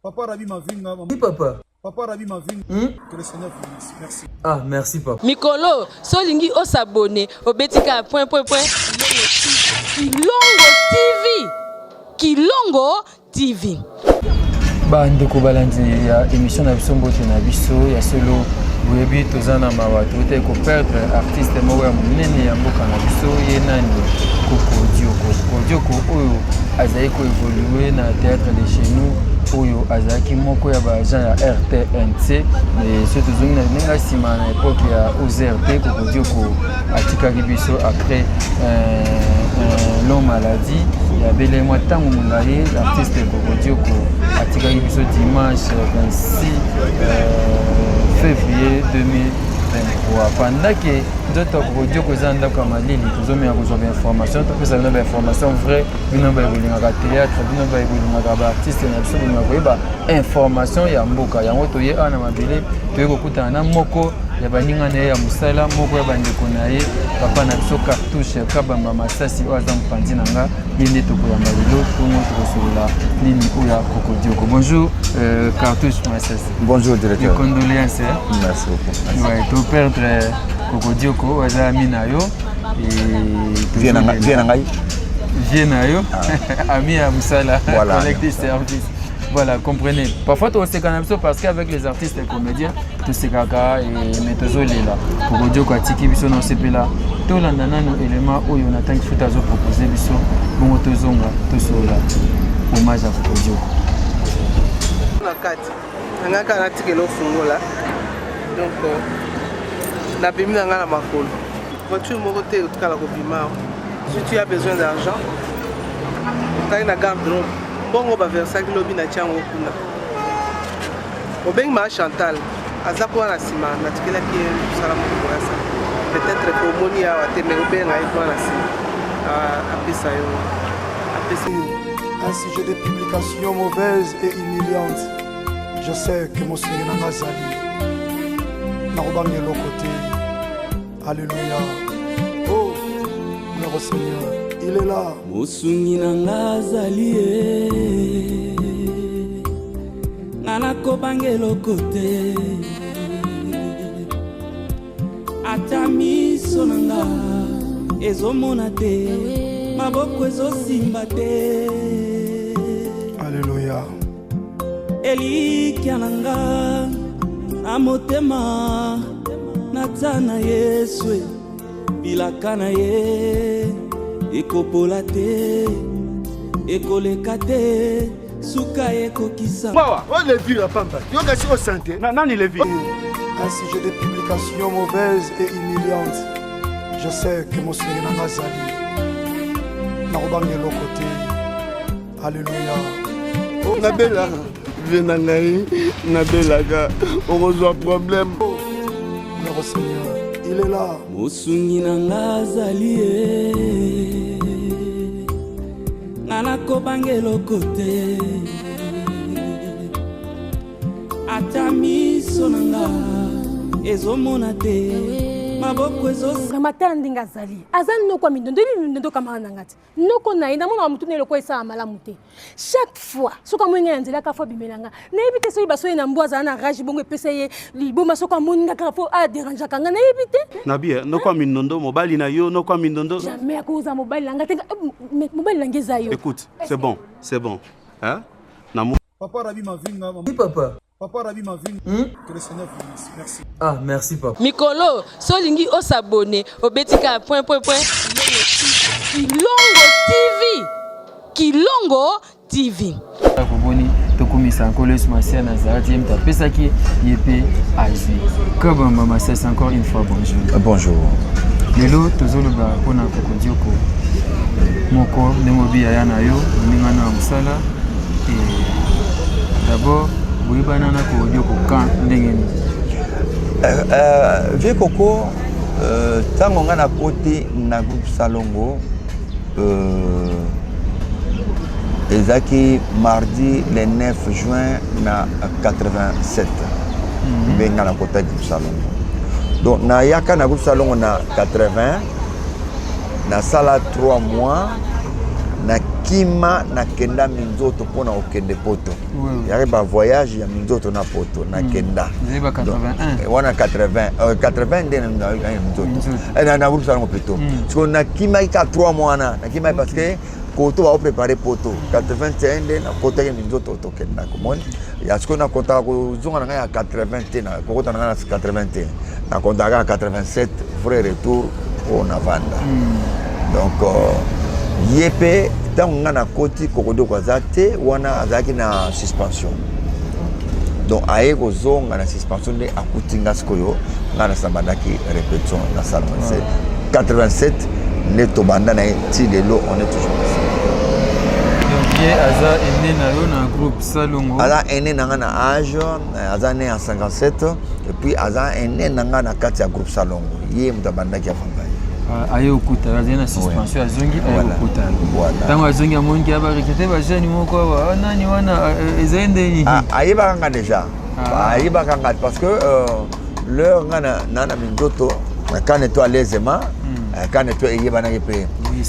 Papa Rabi Mavinga. Oui, papa. Papa Rabi Mavinga. Que le Seigneur vous bénisse. Merci. Ah, merci, papa. Mikolo, solingi o s'abonner, obeti ka point point point. Kilongo TV. Kilongo TV. Bandeko balandi ya émission na biso, mbote na biso ya solo. Boyebi, toza na mawa, toutaki koperdre artiste moko ya monene ya mboka na biso. Ye nani? Koko Dioko. Koko Dioko oyo azali koévoluer na théâtre de chez nous, oyo azalaki moko ya baagent ya RTNC. So tozongi na ndenge nsima, na époque ya OZRT. Koko Dioko atikaki biso après long maladie ya bele mwa ntango molai. Artiste Koko Dioko atikaki biso dimanche 26 février 2023. Pendant que nzoto ya Koko Dioko eza ndako ya malili, tozomeka kozwa bainformation, topesa bino bainformation vrai. Bino baye bolingaka théâtre, bino baye bolingaka baartiste na biso, bolingaka koyeba information ya mboka yango, toye awa na mabele, toye kokutana na moko ya baninga na ye ya mosala, moko ya bandeko na ye, papa na biso Cartouche Kabamba Masasi, oyo aza mopanzi na nga. Ye nde tokoyamba lelo ntongo, tokosolola nini oyo ya Koko Dioko. Bonjour, Cartouche Masasi. Bonjour, directeur. Mes condoléances, hein? Merci beaucoup. Ouais, toperdre Koko Dioko oyo aza ami na yo. Vie na ngai. Vie na yo, ami ya mosala. Voilà. Collègue de service. Voilà, comprenez, parfois toseka na biso parce qu'avec les artistes et comédiens tosekaka, mais tozolela. Koko Dioko atiki biso na osepela. Tolanda nano élément oyo na ntangi futa azopropose biso, bongo tozonga tosolola hommage ya Koko Dioko. Na kati nanga kaka natikela ofungola. Donc nabimi na ngai na makolo, voiture moko te otikala kobima awa. Si tu as besoin d'argent, otali na garde robe, mbongo baversaki lobi na tiango kuna. Obengi maa Chantal, aza kuna na nsima, natikelaki ye mosala moko boye asala. Peut-être ke omoni awa te, mais obenga ye kuna na nsima, apesa yo, apesa. Un sujet de publication mauvaise et humiliante. Je sais que mosungi na nga azali, nakobanga eloko te. Alléluia. Oh, gloire au Seigneur. Il est là. Mosungi na nga azali ye, nga nakobanga eloko te. Ata miso na nga ezomona te, maboko ezosimba te, Alléluia. Elikya na nga na motema natia na Yesu, bilaka na ye ekopola te, ekoleka te, suka ekokisa. Bawa, o levure pamba. Yo kasi o santé. Na, nani levi? Un sujet de publication mauvaise et humiliante. Je sais que mosungi na nga azali, nakobanga eloko te. Alléluia. Nabela vie na ngai, nabelaka, okozwa problème. Gloire au Seigneur. Il est là. Mosungi na nga azali ye, nga nakobanga eloko te. Ata miso na nga ezomona te, maboko ezo Vraiment, tala ndenge azali, aza noko ya mindondo. Ebi mindondo kamaka na nga te, noko na ye. Namonaka motu na eloko esala malamu te. Chaque fois soki amoni ngai na nzela, kaka faut abimela nga. Nayebi te soki basoyi na mbwa, azala na rage, bongo epesa ye liboma. Soki amoni nga, kaka faut adérangeaka nga. Nayebi te. Nabi, noko ya mindondo, mobali na yo, noko ya mindondo? Jamais akozala mobali na nga te. Mobali na nga eza yo. Écoute, c'est bon, c'est bon, hein? Na Papa Rabi Mavinga. Oui, papa. Papa Rabi Mavinga. Que le Seigneur vous bénisse. Merci. Ah, merci, papa. Mikolo, solingi o s'abonner, obeti ka point point point. Kilongo TV. Kilongo TV. Koboni tokumisa Nkolo Yesu Masiya Nazareti, ye moto apesaki, ye mpe azwi. Kabamba Masasi, encore une fois bonjour. Bonjour. Lelo tozoloba mpona Koko Dioko moko, ndenge obi yaya na yo, moninga na ya mosala. D'abord, boyebana na Koko Dioko kan ndenge nini? Vie Koko, ntango ngai nakoti na groupe Salongo, ezalaki mardi le 9 juin na 87 nde ngai nakota groupe Salongo. Donc nayaka na groupe Salongo na 80, nasala 3 mois. Nakima, nakenda minzoto mpona kokende poto. Yaki bavoyage ya minzoto na poto, nakenda. 81. Wana 80, 80 nde na minzoto, na groupe Salongo plutôt. Siko nakimaki ka 3 mois wana, nakimaki parce que koto baoprépare poto. 81 nde nakotaki minzoto, tokendaka. Omoni ya sikoyo, nakotaka kozonga na ngai ya 80 te, kokota na ngai na 81, nakotaka kaka 87, vrai retour oyo navanda. Donc ye mpe, ntango ngai nakoti, Kokodoko aza te wana, azalaki na suspension. Donc aye kozonga na suspension nde akuti nga. Sikoyo ngai nasambandaki répétition na salle 87 nde tobanda na ye ti lelo, on est toujours ensemble. Donc ye aza aîné na yo na groupe Salongo? Aza aîné na nga na âge, aza né en 57 et puis aza aîné na nga na kati ya groupe Salongo. Ye moto abandaki avant ngai. Aye okuta, azali na suspension, azongi, aye kokuta. Ntango azongi, amoniki abarecruter bajeune moko awa. Nani wana? Ezali ndeni? Ayebaka nga déjà, ayebaka nga parce que l'heure nga na minzoto na kane to alaisement, kane to eyebanaki mpe.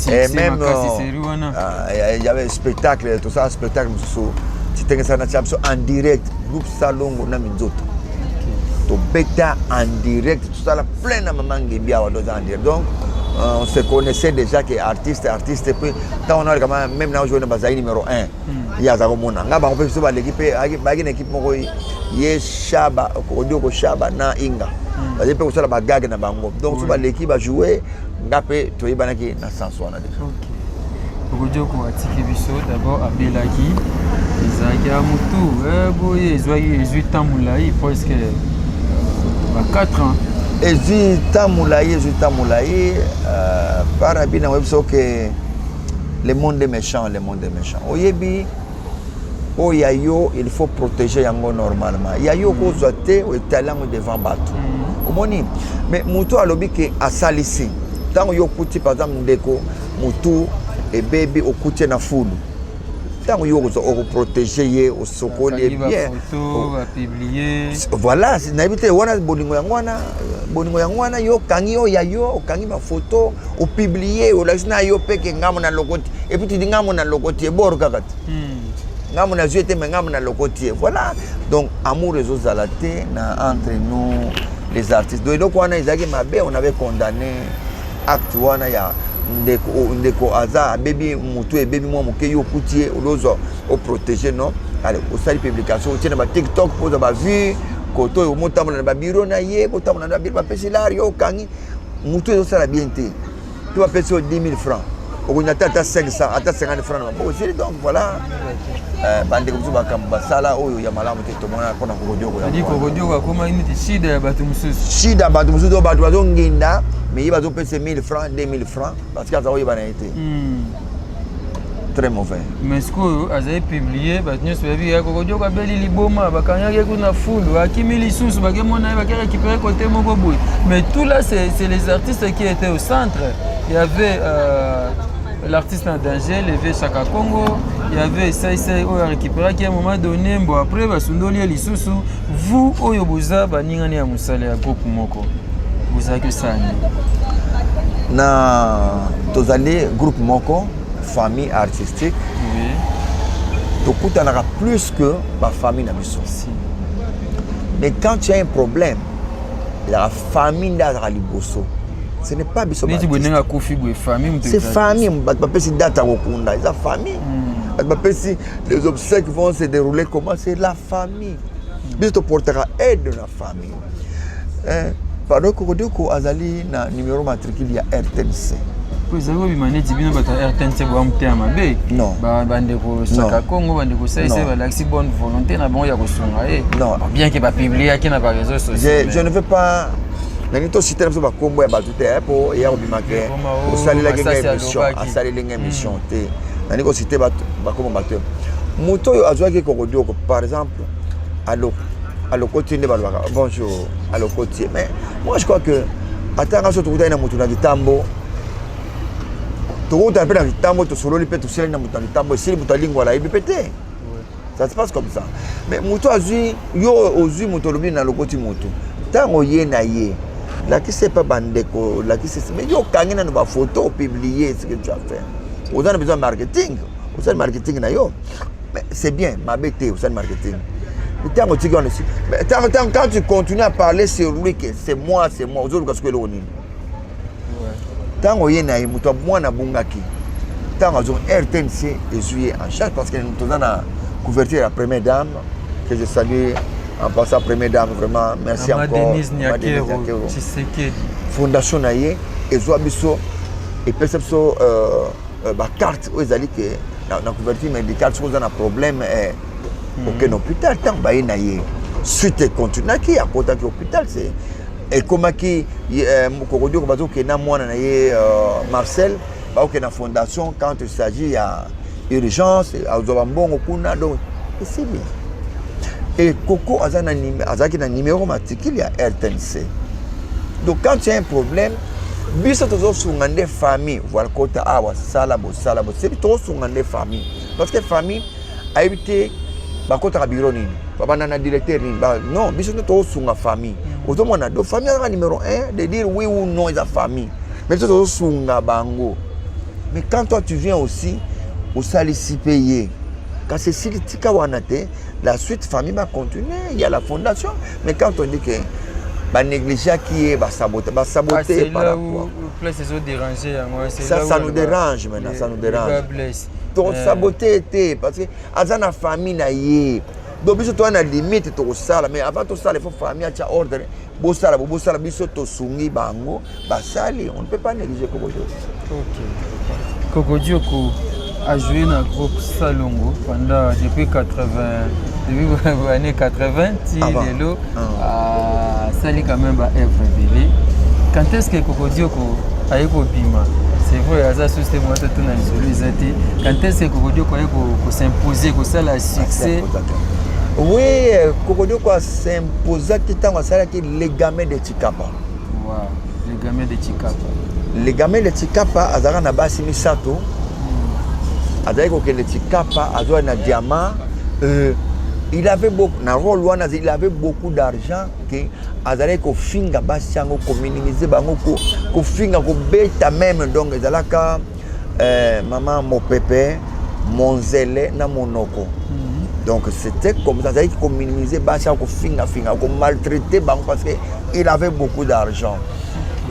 Et même il y avait spectacle, tout ça, spectacle mosusu titengesaka na tia biso en direct, groupe Salongo na minzoto, tobeta en direct, tosala plein na mama Ngebi awa, toza en direct. Donc on se connaissait déjà que artiste, artiste. Et puis ntango na olekama, même na ojouer na bazali numéro 1, ye aza komona nga, bango mpe biso baleki mpe, bayaki na équipe moko, ye Shaba, Kodioko, Shaba na Inga, bazali mpe kosala bagage na bango. Donc so baleki bajoue, nga mpe toyebanaki na sens wana déjà. Kokodioko atiki biso. D'abord abelaki, ezalaki ya motu boye, ezwaki, ezwi temps molai, presque ba 4 ans. Ezwi temps molai, ezwi temps molai. Par abi na oyebi soki le monde est méchant, le monde est méchant. Oyebi oyo ya yo, il faut protéger yango normalement. Ya yo kozwa te, oetali yango devant bato, omoni. Mais motu alobi ke asalisi, ntango yo okuti par exemple ndeko motu ebebi, okuti ye na fulu, ntango yo okoprotéger ye, osokoli ye bien, voilà. Nayebi te wana bolingo yango wana, bolingo yango wana. Yo okangi oyo ya yo, okangi bafoto, opublier, olakisi na yo peke ngambo na lokoti, et puis tidi ngambo na lokoti ebor kaka te, ngambo nazwi ete, me ngambo na lokoti ye. Voilà, donc amour ezozala te na entre nous les artistes. Donc eloko wana ezalaki mabe, on avait condamné acte wana ya ndeko. Ndeko aza abebi, motu ebebi mwa moke, yo okuti ye, olozwa oprotéger, non? Ale osali publication, otie na baTikTok mpo ozwa bavue. Koto oyo motambola na babiro na ye, botambola na babiro, bapesi lare, yo okangi motu, ezosala bien te. To bapesi yo 10 000 francs, okonya te ata 500, ata 50 francs na maboko esili. Donc voilà, bandeko mosusu makambo basala oyo ya malamu te, tomona mpona Kokodioko. Kokodioko akomaki neti shida ya bato mosusu. Shida ya bato mosusu, bato bazonginda, mais ye bazopesa 1000 francs, 2000 francs, parce que aza koyeba na ye te. Très mauvais. Mais sikoyo azali publié, bato nyonso bayebi ya Kokodioko abeli liboma, bakangaki ye kuna fulu, akimi lisusu, bakemona ye, bake récupérer côté moko boye. Mais tout là, c'est les artistes qui étaient au centre. Il y avait l'artiste en danger, le vieux Chaka Congo, il y avait Sai Sai oyo arécupéraki à un moment donné. Bon, après basundoli ye lisusu. Vous oyo boza baningani ya mosala ya groupe moko, bozalaki osala nini? Na tozali groupe moko, famille artistique. Tokutanaka plus que bafamille na biso. Si. Mais quand tu as un problème, ezalaka famille nde azalaka liboso, ce n'est pas biso. Neti boye ndenge akufi boye, famille moto? C'est famille. Bato bapesi date ya kokunda, eza famille. Bato bapesi les obsèques vont se dérouler comment, c'est la famille. Biso toportaka aide na famille. Pardon, Kokodioko azali na numéro matricule ya RTNC. Po ezali kobima neti bino bato ya RTNC boya motema mabe. Non. Bandeko Saka Congo, bandeko Saise balakisi bonne volonté na bango ya kosunga ye. Non. Bien ke bapubliaki na baréseau sociaux. Je ne veux pas nangi tosite na biso bakombo ya bato te, mpo eya kobima ke osalelaki nga émission, asaleli nga émission te. Nangi kosite bakombo bato. Moto oyo azwaki Kokodioko par exemple, alokoti nde balobaka bonjour, alokoti. Mais moi je crois que ata nga so tokutani na motu na kitambo, tokokutana mpe na kitambo, tosololi mpe, tosilani na motu na kitambo, esili, moto alingwala ayebi mpe te. Ça se passe comme ça. Mais moto azwi yo, ozwi moto, olobi na lokoti moto, ntango ye na ye lakisi epa bandeko, lakisi. Mais yo okangi nano bafoto, opublier ce que tu as fait, oza na besoin ya marketing. Osali marketing na yo, mais c'est bien, mabe te, osali marketing. Ntango otiki wana esi, mais ntango quand tu continues à parler sur lui que c'est moi, c'est moi, ozoluka soki eloko nini. Ntango oye na ye, moto mwana abungaki, ntango azongi, RTNC ezwi ye en charge, parce que toza na couverture ya première dame, que je salue en passant. Première dame, vraiment merci. Mama encore. Denise Mama Denise Nyakero Nyakero. Tshisekedi. Fondation na ye ezwa biso, epesa biso bacarte oyo ezali ke na couverture médicale, soki oza na problème, okende hôpital. Ntango baye na ye, suite econtinuaki, akotaki hôpital, se ekomaki Kokodioko bazokende na mwana na ye Marcel, bakokende na fondation. Quand il s'agit ya urgence, azwa bambongo kuna. Donc esili. Et Koko aza na azalaki na numéro matricule ya RTNC. Donc quand tu as un problème, biso tozosunga nde famille. Voilà, kota awa, sala bosala bosebi, tozosunga nde famille, parce que famille ayebi te bakotaka biro nini, babanda na directeur nini. Non, biso nde tozosunga famille. Ozomona, donc famille azaka numéro 1 de dire oui ou non, eza famille, mais biso tozosunga bango. Mais quand toi tu viens aussi, osalisi mpe ye, kasi esili, tika wana te. La suite, famille bacontinue, il y a la fondation. Mais quand on dit que banégligeaki ye, basabote, Ah, basabote c'est par là rapport où place ezodérange yango, c'est Ça, là où ça nous dérange maintenant, ça nous le dérange. bas blesse. Tosabote te, parce que aza na famille na ye. Donc biso toza na limite, tokosala, mais avant tosala, il faut famille atia ordre: bosala bo, bosala. Biso tosungi bango, basali. On ne peut pas négliger Kokojo. Ok. Kokodioko a joué dans le groupe Salongo pendant depuis 80, depuis les années 80 ti Avant. lelo asali quand même ba œuvre ebele. Quand est-ce que Kokodioko aye kobima? C'est vrai, aza susu te, mwa totuna lisolo eza te. Quand est-ce que Kokodioko aye kos'impose, kosala succès? Oui, Kokodioko as'imposaki ntango asalaki Les Gamins de Tshikapa. Wow, Les Gamins de Tshikapa. Les Gamins de Tshikapa, azalaka na basi misato, azalaki kokende Tshikapa, azwa na diamant. Il avait beaucoup na rôle wana, il avait beaucoup d'argent, ke azalaki kofinga basi yango, kominimize bango, kofinga, kobeta même. Donc ezalaka mama Mopepe, Monzele na Monoko. Donc c'était comme ça, azalaki kominimize basi yango, kofingafinga, komaltraite bango, parce que il avait beaucoup d'argent.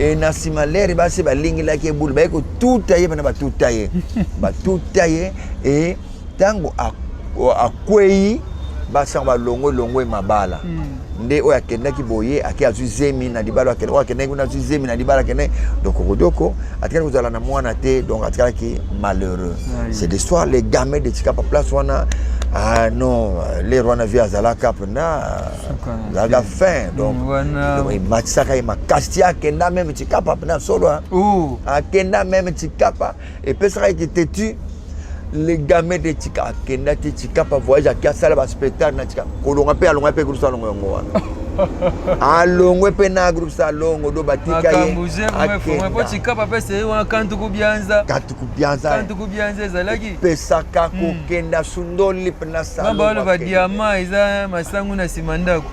E na nsima lere basi balingelaki ebulu, baye kotuta ye mpena, batuta ye, batuta ye. E ntango akwei, basi yango balongwe longwe mabala nde oyo akendaki boye, ake azwi zemi na libala, oyo akendaki kuna azwi zemi na libala, akendaki. Donc Kokodioko atikali kozala na mwana te, donc atikalaki malheureux. C'est l'histoire Les Gamins de Tshikapa. Place wana, ah non, lere wana vie azalaka mpena, azalaka fin. Donc ematisaka ye makasi ti akenda même Tshikapa mpena solo. Akenda même Tshikapa, epesaka ye kitetu. Les Gamins de Tshika, akenda te Tshikapa, voyage, aki asala baspectacle na Tshikapa. Kolonga mpe, alonga mpe groupe Salongo yango wana, alongwe mpe na groupe Salongo do, batika ye. Po Tshikapa mpe seye wana kantuku bianza. Kantuku bianza. Kantuku bianza ezalaki. Epesaka kokenda sundoli mpena. Salongo badiama eza masangu na nsima ndako.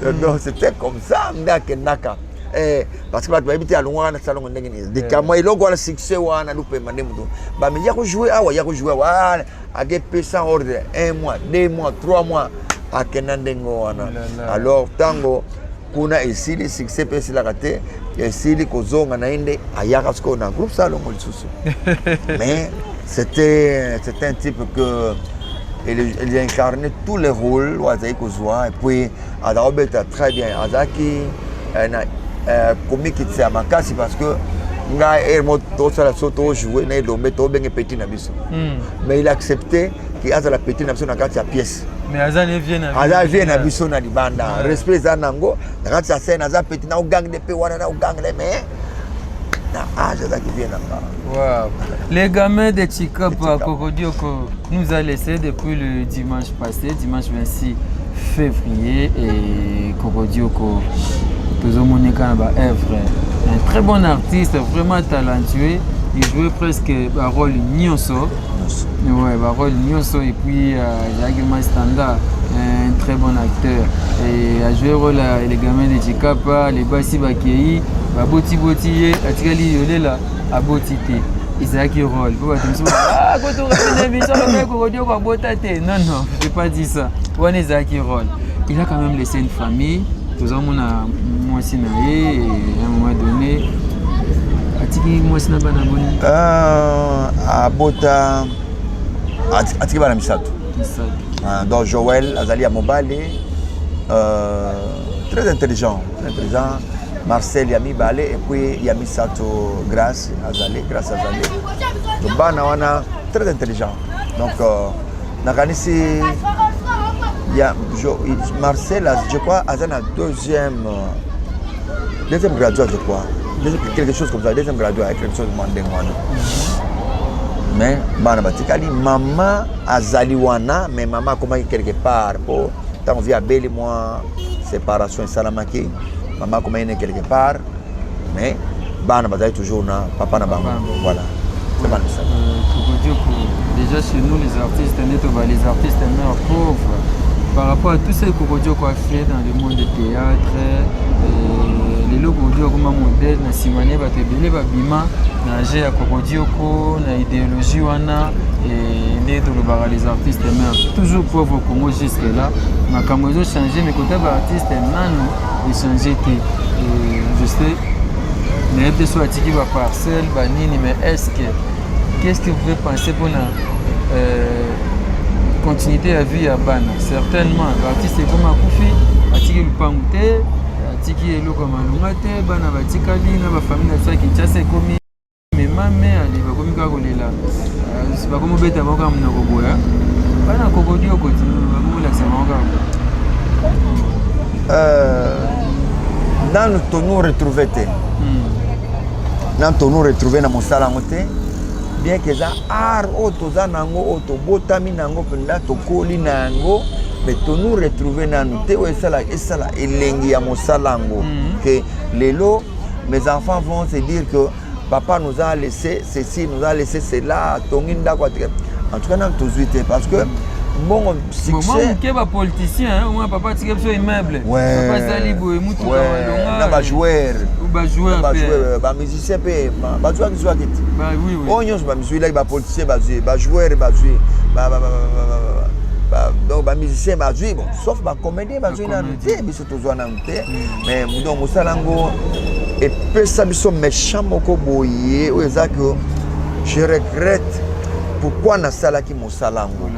Donc c'était comme ça nde akendaka. Parce que bato bayebi te alongwaka na Salongo ndenge nini. Likambo eloko wana, succès wana, lupemba nde moto bami ya kojouer awa, ya kojouer awa, akepesa ordre un mois, 2 mois, 3 mois, akenda ndenge wana. Alors ntango kuna esili, succès mpe esilaka te, esili, kozonga na ye nde ayaka sikoyo na groupe Salongo lisusu. Mais c'était un type que il incarnait tous les rôles oyo azalaki kozwa. Et puis azalaki kobeta très bien, azalaki na komikitisa ya makasi, parce que ngai ere mo tosala so, tojoue na elombe, tobenge petit na biso, mais il acceptait ke azala petit na biso na kati ya pièce. Mais aza ne vie na Aza vie na biso na libanda, respect eza nango. Na kati ya scène aza petit, na ogangle mpe wana na ogangle, mais na âge azalaki vie na nga. Wow. Les gamins de Tshikapa, Kokodioko, nous a laissé depuis le dimanche passé, dimanche 26 février. Et Kokodioko, tozomoneka na baœuvre. Un très bon artiste, vraiment talentueux. Il jouait presque un rôle nyonso. Ouais, ba rôle nyonso. Et puis, ezalaki ma standard, un très bon acteur. Et a joué rôle Les Gamins de Tshikapa, les basi bakei, baboti boti ye, atikali yolela, aboti te. Ezalaki rôle po bato mosusu ah, kotoka biso alobaki kokodioko abota te. Non, non, je pas dit ça. Wana ezalaki rôle. Il a quand même laissé une famille. Tozomona mwasi na ye. À un moment donné, atiki mwasi na bana boni? Abota, atiki bana misato. Misato. Ah, donc Joël azali ya mobali, très intelligent, très intelligent. Marcel ya mibale, et puis ya misato Grâce azali, Grâce azali. Donc bana wana très intelligent. Donc nakanisi ya Marcel, je crois, aza na deuxième graduat, je crois, deuxième, quelque chose comme ça, deuxième graduat, quelque chose mwa ndenge wana. Mais bana batikali, mama azali wana, mais mama akomaki quelque part po ntango vieux abeli, mwa séparation esalamaki, mama akomaki ne quelque part, mais bana bazali toujours na papa na bango. Voilà, c'est bana misato. Kokodioko, déjà chez nous les artistes, netoba les artistes meurent pauvres par rapport à tout ce que Kokodioko a fait dans le monde du théâtre. Lelo Kokodioko akoma modèle na nsima ne bato ebele babima na jeu ya Kokodioko na idéologie wana. Nde tolobaka, les artistes meurent toujours pauvres au Congo. Jusque là makambo ezochange, mais kota baartiste nano echange te. Je sais, nayebi te so atiki baparcelle banini, mais est ce que, qu'est ce que vous pouvez penser mpona continuité ya vie ya bana? Certainement baartiste ekoma akufi, atiki lupangu te, atiki eloko ya malunga te, bana batikali na bafamille na biso ya Kinshasa ekomi memame ale, bakomi kaka kolela, bakomi obeta bango kaka monoko boya. Bana Kokodioko ti bakomi kolakisa bango kaka. Nanu tonu retrouve te, nanu tonu retrouve na mosala yango te, bien que eza art oyo toza na yango, oyo tobotami na yango mpenza, tokoli na yango, mais tonu retrouve nanu te oyo esala elengi ya mosala yango, que lelo mes enfants vont se dire que papa nous a laissé ceci, nous a laissé cela, atongi ndako. En tout cas nanu tozwi te, parce que mbongo, succès Moke bapoliticien omwa papa atika biso immeuble, papa asali boye, mutuka malonga. Na bajoueur. Bajoueur. Bamusicien mpe bazwaki zwaki te. Oyo nyonso bamizwilaki, bapoliticien bazwi, bajoueur bazwi, donc bamusicien bazwi, bon, sauf bacomédien bazwi nanu te, biso tozwa nanu te. Mais donc mosala yango epesa biso méchant moko boye oyo eza que je regrette pourquoi nasalaki mosala yango.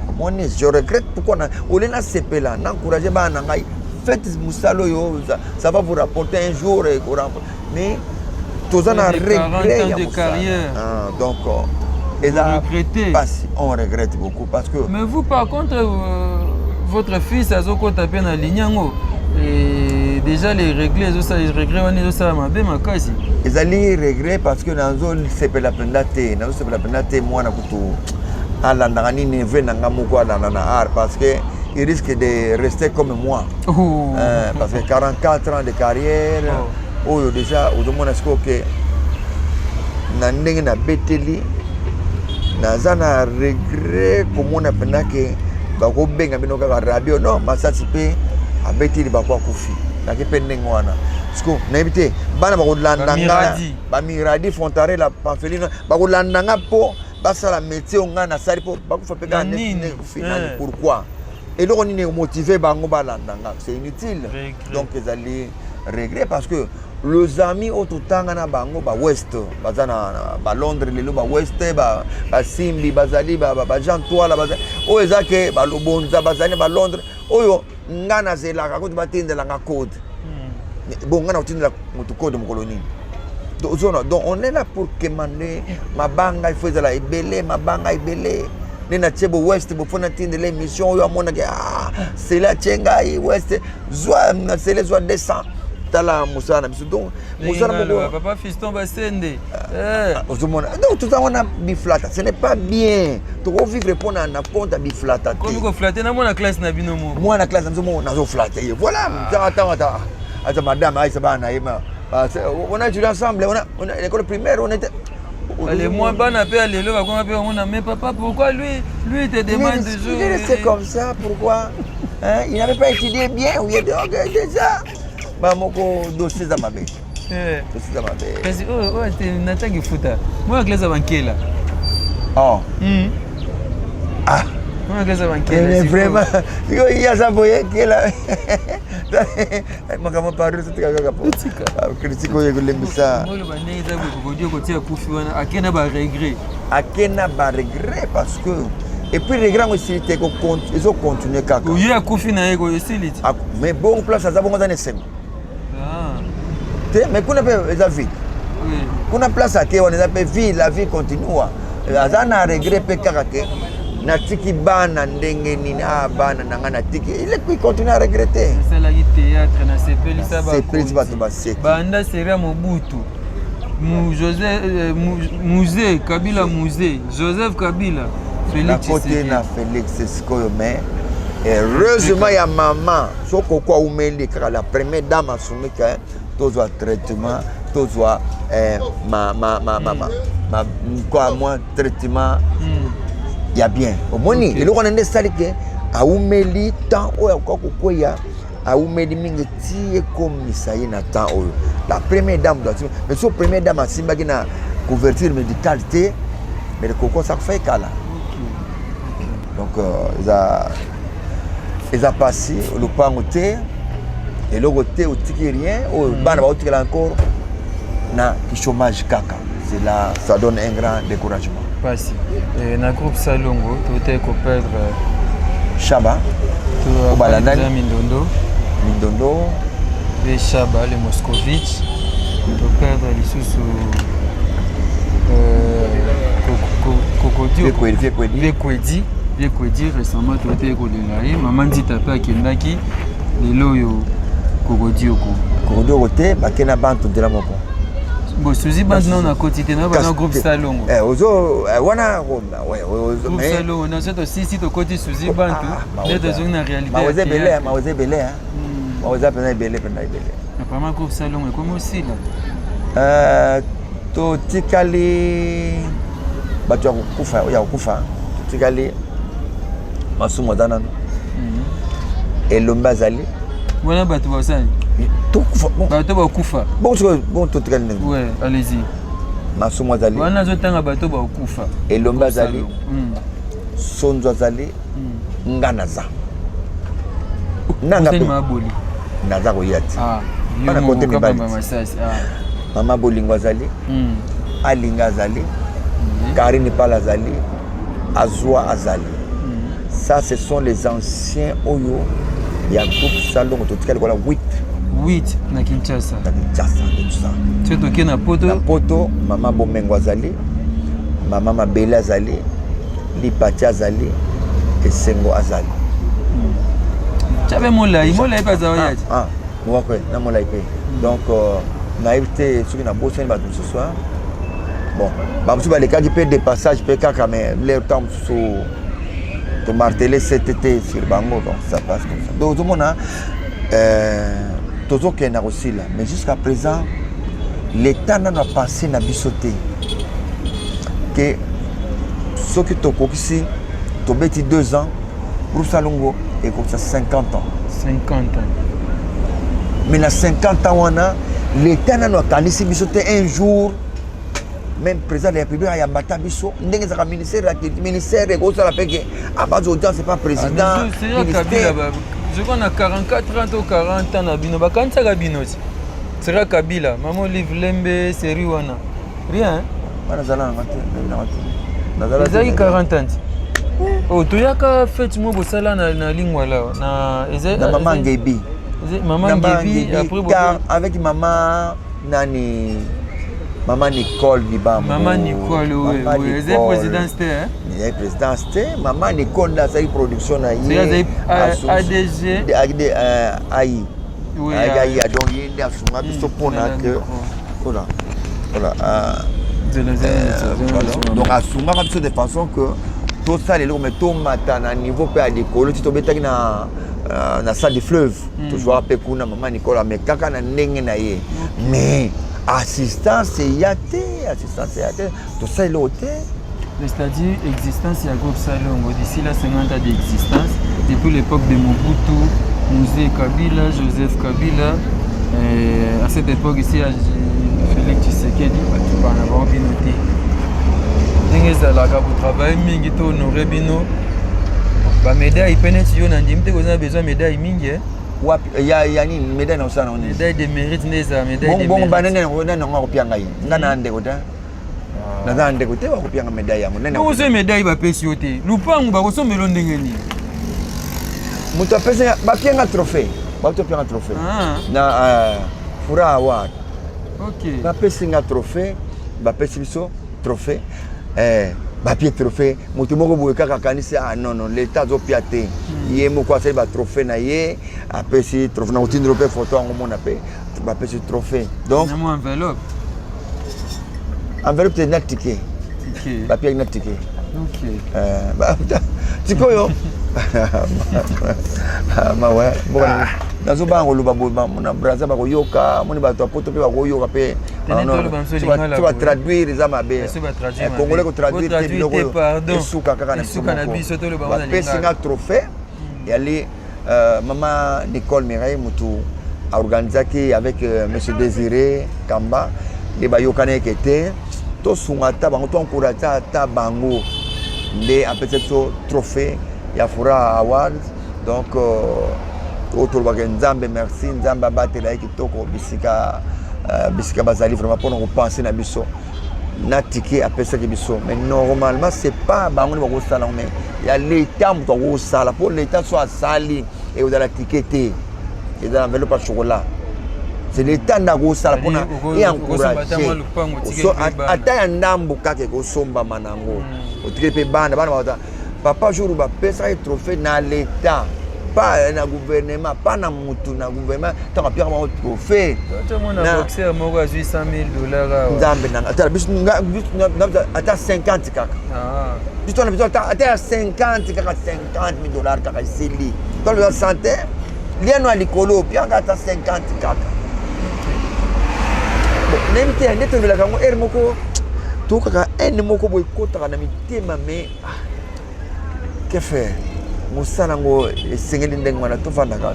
Omoni, je regrette pourquoi na ole nasepela, naencourage bana na ngai: faites mosala oyo, ça va vous rapporter un jour. Mais toza na regret ya mosala. Donc eza pasi, on regrette beaucoup parce que Mais vous par contre, votre fils azokota mpe na ligne yango, déjà les regrets ezosala, regret wana ezosala mabe makasi. Ezali regret parce que nazosepela mpenza te, nazosepela mpenza te. Mwana kutu alandaka nini, neveu na nga moko alanda na art, parce que il risque de rester comme moi. Oh. Parce que 44 ans de carrière, oh. Oyo déjà ozomona sikoyo ke na ndenge nabeteli, naza na regret komona mpenza ke bakobenga bino kaka Rabio. Non, masasi mpe abeteli bako akufi nake mpe ndenge wana. Siko nayebi te bana bakolanda nga, bamiradi Fontarela, Pamfeline, bakolanda nga mpo basala métier oyo ngai nasali, mpo bakufa mpe kaka ndenge kufi nani. Pourquoi? Eloko nini emotive bango balanda nga? C'est inutile. Donc ezali regret parce que les amis oyo totanga na bango, bawest baza na balondres lelo, bawest, basimbi bazali, bajean Toila oyo eza ke balobonza bazali na balondres, oyo nga nazelaka koti batindelanga code. Bon, nga na kotindela motu code mokolo nini? Ozona, donc on est là pour quémander mabanga. Il faut ezala ebele, mabanga ebele nde natie bo west bo mpo natindela émission oyo amonaki. Ah, sele atie ngai west, zwa na sele, zwa 200. Tala mosala na biso, donc mosala moko. Papa Fiston Basende. Ozomona, donc toza wana biflata, ce n'est pas bien. Tokovivre mpona na compte ya biflata te. Komi koflatter na mwana classe na bino moko. Mwana classe na biso moko, nazoflatter ye, voilà. Ntango ata ata madame aisa bana na ye, on a étudié ensemble, on a l'école primaire, on était Les moi bana pe lelo bakoma pe on a, mais papa, pourquoi lui te demande toujours? Il est resté comme ça, pourquoi, hein? Il n'avait pas étudié bien ou il ok déjà ba moko dossier za mabe. Eh. Tosisa mabe. Kasi oyo oyo te nataki futa. Mwana classe ya bankela. Oh. Ah. Mwana classe ya bankela. Mais vraiment, sikoyo ye aza boye kela makambo pardon totika kaka po critique oyo ekolembisa. Moloba ndenge eza boye kokodi okotia kufi wana ake na ba regret. Ake na ba regret parce que et puis regret yango esili te ezo continuer kaka. Ye akufi na ye ko esili te. Mais bongo place aza bongo aza na esengo. Ah. Te mais kuna mpe eza vide. Kuna place ake wana eza mpe vie, la vie continua. Aza na regret mpe kaka ke natiki bana ndenge nini, ah bana na ngai natiki, il continue à regretter. Nasalaki théâtre, nasepelisa Sepelisi bato baseki. Banda série ya Mobutu. Joseph, Mzee Kabila, Mzee Joseph Kabila, Félix Nakote Tshisekedi. Na Félix sikoyo, mais heureusement ya mama so koko aumeli kaka la première dame asumika tozwa traitement, tozwa ma, ma, ma, ma, ma, ma, quoi, mwa traitement ya bien. Omoni eloko wana nde esali ke aumeli temps oyo akoka kokweya, aumeli mingi ti ekomisa ye na temps oyo. La première dame doit, mais so première dame asimbaki na couverture médicale te, mais koko asakufa ekala. Donc eza pasi, lopango te, eloko te, otiki rien oyo bana baotikela encore na chômage kaka. C'est là, ça donne un grand découragement. Pasi. Na groupe Salongo totaki koperdre Shaba. Obala nani? Mindondo. Mindondo. Mpe Shaba le Moscovitch. Toperdre lisusu Kokodio. Viekwedi, Viekwedi récemment toteki kolela ye. Mama Nzita mpe akendaki. Lelo oyo Kokodioko. Kokodioko te, bakei na bantu nzela moko. Bon, Suzi Bantu nano nakoti te, na groupe Salongo. Ozo wana. Groupe Salongo na so tosisi, tokoti Suzi Bantu nde tozongi na réalité. Maoza ebele, maoza ebele, maoza mpenza ebele, mpenza ebele. Apparemment groupe Salongo ekomi osila. Totikali bato ya kokufa, ya kokufa. Totikali Masumu aza nano, Elombe azali. Wana bato basali. Tokufa. Bato bakufa. Bon, sikoyo bon, totikali ndenge. Ouais, allez-y. Masumu azali. Wana azotanga bato bakufa. Elombe azali, Sonzo azali, nga naza nanga mpe naza koya ti bana kote mibali. Mama Bolingo azali, Alinga azali, Karine Pala azali, Azwa azali. Ça, ce sont les anciens oyo ya groupe Salongo. Totikali kola 8. 8 na Kinshasa. Na Kinshasa et tout ça. Soki tokei na Poto? Na Poto, mama Bomengo azali, mama Mabele azali, Lipati azali, Esengo azali. Tyabe Molai, Molai mpe azala ya ti. Mokwe na Molai mpe. Donc nayebi te soki nabosani bato mosusu. Bon, bamosusu balekaki mpe de passage mpe kaka, mais le temps mosusu tomartele ctt sur bango, donc ça passe comme ça. Donc ozomona tozokende na kosila, mais jusqu'à présent l'état nano apense na biso te ke soki tokokisi, tobeti 2 ans, groupe Salongo ekokisa 50 ans. 50 ans. Mais na 50 ans wana, l'état nano akanisi biso te. Un jour même président de la République ayamba ta biso ndenge ezalaka, ministère ya culture, ministère ekosala mpe ke abaza audience, pas président. Ministère, je crois na 44 ans to 40 ans na bino bakanisaka bino ti sera Kabila, mama Olive Lembe, série wana, rien. Wana azala nanga te, nanga te. Ezalaki 40 ans ti oh, toyaka fête mo bosala na Lingwala na Na mama Ngebi. Mama Ngebi, après car avec mama nani, mama Nicole Bibambo. Mama Nicole, oui, oui, ezali présidence te. Ezali présidence te. Mama Nicole nde azali production na ye. Azali ADG. Ai ai, donc ye nde asunga biso mpona ke voilà, voilà, donc asungaka biso de façon que tosala eloko, mais tomata na niveau mpe ya likolo ti tobetaki na salle du fleuve. Tozwaka mpe kuna mama Nicole amekaka na ndenge na ye, mais assistance eya te, assistance eya te, tosala eloko te. C'est-à-dire existence ya groupe Salongo d'ici là, 50 ans d'existence depuis l'époque de Mobutu, Mzee Kabila, Joseph Kabila. À cette époque ici ya Félix Tshisekedi, bato na bango bino te. Ndenge ezalaka botravaille mingi to honore bino bamédaille mpe neti yo na ndimi te koza na besoin médaille mingi, eh? Wapi ya nini médaille na osala nini? Médaille de mérite nde ezala médaille de bongo mérite. Banene nani yango akopia ngai? Nga na ndeko te, naza na ndeko te bakopianga médaille yango. Nani? Bongo soki médaille bapesi yo te, lupangu bakosombela ndenge nini? Moto apesi, bapianga trophée, bauti opianga trophée na Fura Award. Bapesi nga trophée, bapesi biso trophée, bapie trophée. Moto moko boye kaka akanisi: ah non, non, l'état azopia te. Ye moko asali batrophée na ye, apesi trophée na kotindela mpe photo yango, mona mpe bapesi trophée. Donc Na mwa enveloppe. Enveloppe te, na ticket. Ticket. Bapiaki na ticket. Sikoyo mawe mboka nazobanga koloba boye na Braza bakoyoka, moni bato ya poto mpe bakoyoka mpe. Tene toloba mosusu lingala So boye. batraduire eza mabe. So batraduire mabe. Congolais kotraduire te. Botraduire Biloko te, oyo pardon. esuka kaka na biso Esuka na moko. biso, toloba ngo na Bapesi lingala. nga trophée yali mama Nicole Mireille mutu aorganisaki avec monsieur Désiré Kamba nde bayokani eke te tosunga ata bango, toencourage ata bango, nde apesi biso trophée ya Fura Awards. Donc oyo tolobaka Nzambe merci, Nzambe abatela ye kitoko bisika bazali vraiment mpona kopense na biso na ticket apesaki biso. Mais normalement c'est pas bango nde bakosala yango, mais ya l'état moto akosala, mpo l'état so asali ekozala ticket te, ezala enveloppe ya chocolat. C'est l'état nde akosala mpona Okosomba ata mwa lupango, otikeli mpe bana. Ata ya ndambo kaka ekosombama nango, otikeli mpe bana. Bana bata papa jour bapesaki trophée na l'état, pas na gouvernement, pas na mutu na gouvernement. Ntango apiaka bango trophée Tomona boxer moko azwi 100 000 $ awa. Nzambe nanga, atala biso ata 50 kaka. Biso tona biso ata ya 50 kaka, 50 000 $ kaka esili. Tona biso santé liano ya likolo, opianga ata 50 kaka. Bon, nayebi te nde tolobelaka yango ere moko, tokaka haine moko boye ekotaka na mitema. Mais ah, que faire? Mosala yango esengeli ndenge wana, tovandaka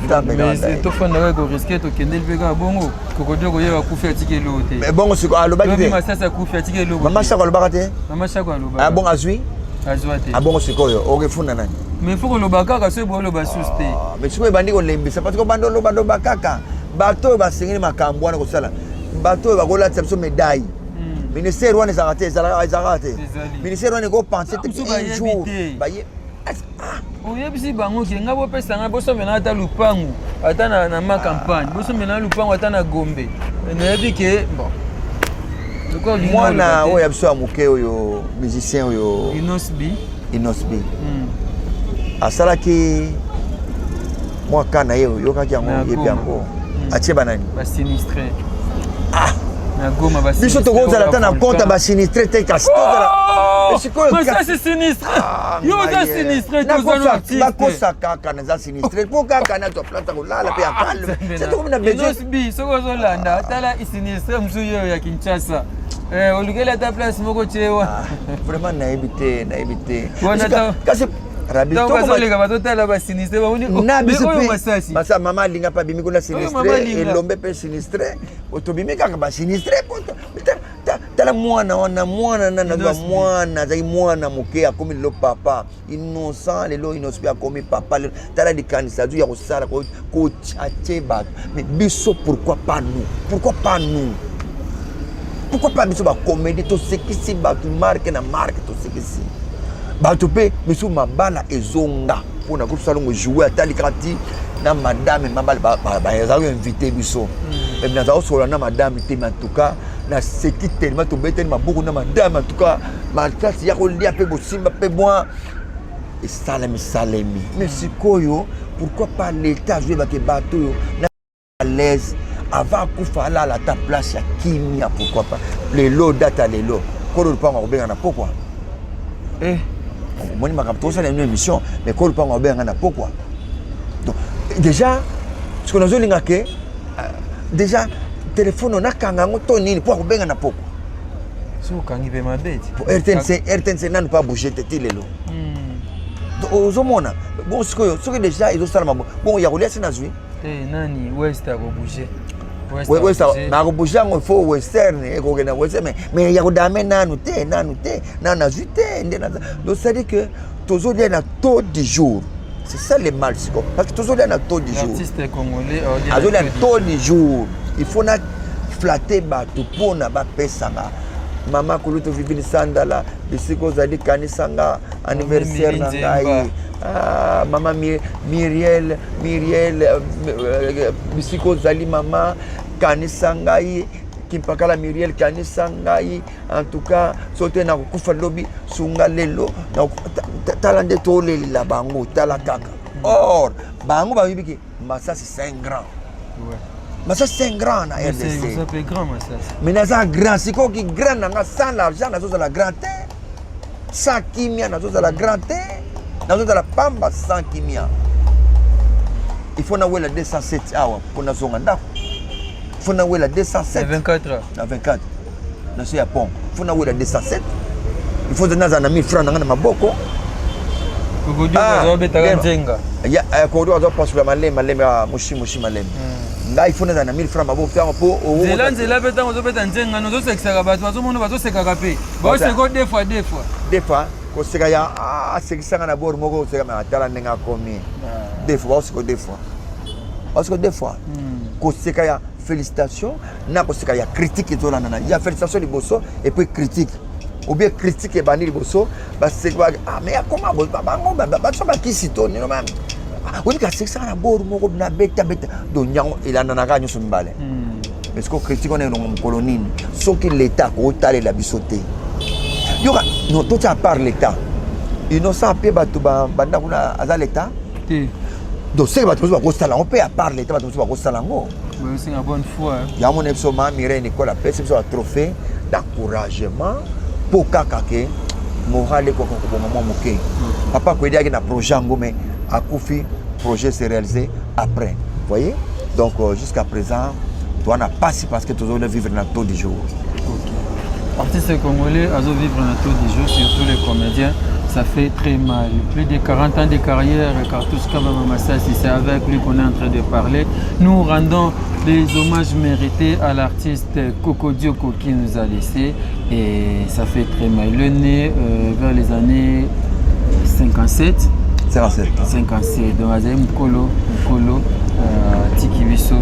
Nzambe kaka Mais nde. Tofandaka ekoriske, tokendeli mpe kaka bongo. Kokodio koyeba akufi, atiki eloko te. Mais bongo siko alobaki te. Masasi akufi, atiki eloko. Mama Shako alobaka te. Mama Shako alobaka. Ah, bongo azwi? Azwa te. Abongo sikoyo okefunda nani? Mais faut koloba kaka, soki booloba susu te. Mais sikoyo ebandi kolembisa, parce que obandi oloba kaka bato oyo basengeli makambo wana kosala, bato oyo bakolatisa biso médaille. Ministère wana ezalaka te, ezalaka te. Ministère wana ekopense te Mosusu un bayebi jour te. baye Oyebisi bango ke nga bopesa ngai, bosombela ata lupangu ata na ma campagne, bosombela lupangu ata na Gombe. Nayebi ke bon lokola olingi Mwana oloba te. oyo ya biso ya moke oyo, musicien oyo. Inosbi. Inosbi asalaki mwa ka na ye, oyokaki yango? Na Oyebi Goma. yango, atie banani? Basinistré na Goma. Biso tokozala ata na compte ya basinistré te, kasi tozala sikoyo. Masasi sinistre, yo oza sinistré te, oza no artiste. Bakosa kaka naza sinistré mpo kaka nazwa place ya kolala mpe ya calme. Se tokomi na besoin. Inosbi, soki ozolanda, tala sinistré mosusu oyo ya Kinshasa. Olukeli ata place moko tie wa. Vraiment nayebi te, nayebi te. Wana Kasi Rabi ntango bazoleka, bazotala basinistré, bamoni na biso oyo mpe Masasi. Masa mama alinga mpe abimi kuna. Oyo mama Sinistré. Alinga. Elombe mpe sinistré, tobimi kaka basinistré po tala mwana wana, mwana nani azwa. Innocent. Mwana azalaki mwana moke, akomi lelo papa innocent. Lelo Innocent mpe akomi papa lelo. Tala likanisi azwi ya kosala atie bato. Mais biso, pourquoi pas nous? Pourquoi pas nous? Pourquoi pas biso bacomédie? Tosekisi bato marke na marke, tosekisi bato mpe misu mabala ezonga mpona groupe Salongo joue. Atali kaka ti na madame mabala bazalaki invité biso, mais nazala kosolola na madame te. Mais en tout cas naseki tellement, tobetani maboko na madame. En tout cas makasi ya kolia mpe bosimba mpe mwa esalemi salemi. Mais sikoyo pourquoi pas l'état azoyebake bato oyo na à l'aise avant akufa, alala ata place ya kimia? Pourquoi pas lelo, date ya lelo, kolo lupango akobenga na pokwa. Omoni makambo tokosala ino émission, mais kolo lupango akobenga na pokwa. Donc déjà siko nazolinga ke déjà telefone nakanga yango to nini mpo akobenga na pokwa. Soki okangi mpe mabe ti. Po RTNC, RTNC nanu mpe abouge te ti lelo. Donc ozomona bon, sikoyo soki déjà ezosalama bon, ya kolia se nazwi. Te nani West akobouge. West akobouge yango faut western ekokenda western mais mais ya kodame nanu te nanu te nanu nazwi te nde naza donc c'est à dire que tozolia na taux du jour. C'est ça le mal sikoyo parce que tozolia na taux du jour. Artiste congolais azolia na taux du jour. Il faut na flatter bato mpona bapesanga mama kulutu Vivine Sandala bisika ozali kanisa nga anniversaire na ngai. Ah, mama Miriel Miriel bisika ozali mama kanisa ngai Kimpakala Miriel kanisa ngai en tout cas soki te nakokufa lobi sunga lelo tala nde tolelela bango tala kaka or bango bayebi ke Masasi c'est un grand. Ouais. Masasi c'est un grand na RDC. Mais grand Masasi. Mais naza grand sikoyo ki grand na nga sans l'argent nazozala grand te. Sans kimia nazozala grand te. Nazozala pamba sans kimia. Il faut nawela 207 awa mpo nazonga ndako. Il faut nawela 207. Na 24. Na 24. Na se ya pont. Il faut nawela 207. Il faut nazala na 1000 francs na nga na maboko. Azobetaka nzenga. Kokodio azopasola maleme maleme moshi moshi maleme. Ngai il faut nazala na 1000 francs maboko ntango mpo nzela nzela mpe ntango ozobeta nzenga ozosekisaka bato bazomona bazosekaka mpe baoseka deux fois deux fois deux fois koseka ya asekisanga na bord moko koseka me atala ndenge akomi deux fois baoseka deux fois baoseka deux fois koseka ya félicitation na koseka ya critique ezolandana ya félicitation liboso et puis critique ou bien critique ebandi liboso baseki ah mais akoma bango bato bakisi to nino mame oyebi asekisaka na bord moko na beta beta donc yango elandanaka nyonso mibale. Mais sikoyo critique wana elongo mokolo nini soki l'état akotalela biso te yoka non totia à part l'état innocent mpe bato banda kuna aza l'état te. Donc seke bato mosusu bakosala yango mpe à part l'état bato mosusu bakosala yango. Boyosinga bonne foi. Yango mona biso ma Mireille Nicole apesi biso batrophée d'encouragement mpo kaka ke moral ekoka kobonga mwa moke. Papa koyediaki na projet yango mais akufi, projet s'est réalisé après, voyez. Donc jusqu'à présent toa na pasi parce que tozoli vivre na taux du jour. Okay. Artiste congolais azo vivre na taux du jour, surtout les comédiens, ça fait très mal. Plus de 40 ans de carrière, Cartouche Kabamba Masasi, c'est avec lui qu'on est en train de parler. Nous rendons les hommages mérités à l'artiste Kokodioko qui nous a laissé et ça fait très mal. Il est né vers les années 57. 57. 57. Donc azali mokolo mokolo atiki biso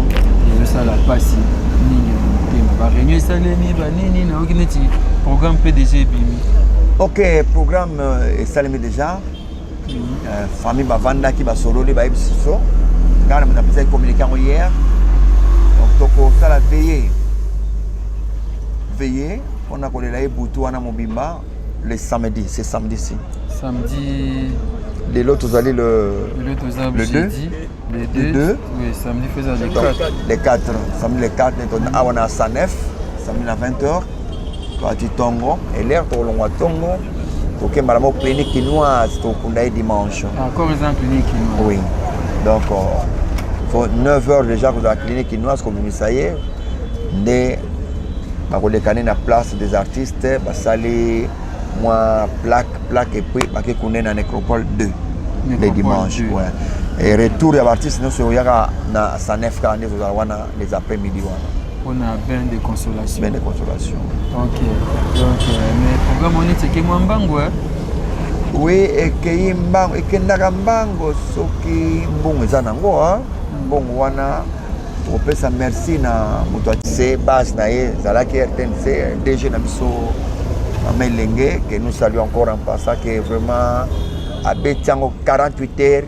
ezosala mpasi mingi na motema. Baréunion esalemi banini nayoki neti programme PDG ebimi. Ok, programme esalemi déjà. Famille bavandaki basololi bayebisi biso ngai na napesaki communiqué yango hier. Donc tokosala veille veille mpona kolela ye butu wana mobimba le samedi, c'est samedi ci. Samedi. Lelo tozali le lelo toza le 2. Jeudi le 2. Le 2. Oui, samedi faisait le Donc, 4. Le 4, samedi le 4 awa na 109 samedi na 20 heures toati ntongo elere tokolongwa ntongo tokembala mo clinique kinoise tokunda ye dimanche. Encore eza clinique kinoise. Oui, donc faut 9 heures déjà kozala clinique kinoise kobimisa ye nde bakolekani na place des artistes basali mwa plaque plaque et puis bake kunde na nécropole 2 le Nécropole dimanche. 2. Ouais. Et retour ya baartiste nyonso oyaka na sanef kaka nde tozala wana les après midi wana. Mpona bain de consolation. Bain de consolation. Ok, donc mais programme wana eteke mwa mbango eh? Oui, ekei mbango ekendaka mbango soki mbongo eza nango ah. Mbongo wana tokopesa merci na moto atise base na ye ezalaki RTNC DG na biso mama Elenge que nous saluons encore en passant que vraiment abeti yango 48 heures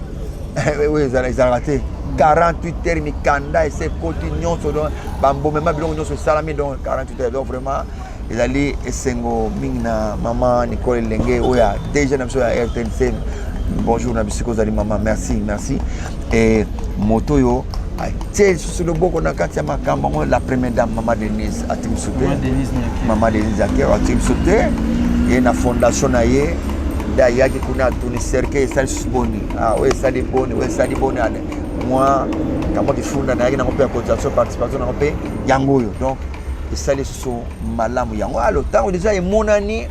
oyo ezalaka te 48 heures mikanda ese ekoti nyonso donc bambomema biloko nyonso esalami donc 48 heures. Donc vraiment ezali esengo mingi na mama Nicole Elenge oyo ya DG na biso ya RTNC. Bonjour na bisika ozali mama, merci merci. Et moto oyo atie lisusu loboko na kati ya makambo yango la première dame mama Denise atie biso te. Mama Denise Nyakeru. Mama Denise Nyakeru atie biso te ye na fondation na ye nde ayaki kuna atuni cercueil esali susu boni ah, oyo esali boni oyo esali boni ale mwa kamwa kifunda nayaki nango mpe ya cotisation participation nango mpe yango oyo donc esali susu malamu yango alo ntango déjà emonani.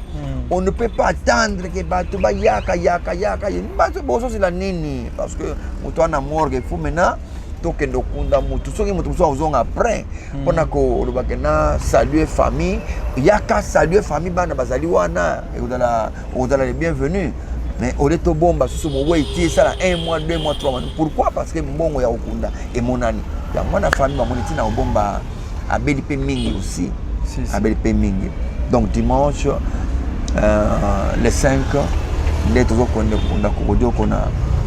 On ne peut pas attendre que bato bayaka yaka yaka bato bozozela nini parce que moto wana morgue il faut maintenant Tokende okunda mutu, soki mutu mosusu akozonga après mpona koloba ke na salue famille, yaka salue famille, bana bazali wana, ekozala okozala le bienvenu. Mais ole tobomba susu mowei ti esala 1 mois, 2 mois, 3 mois, pourquoi? Parce que mbongo ya kokunda emonani. Yango wana famille bamoni ntina kobomba. Abeli mpe mingi aussi. Si, si. Abeli mpe mingi. Donc dimanche le 5 nde tozokende kokunda Kokodioko na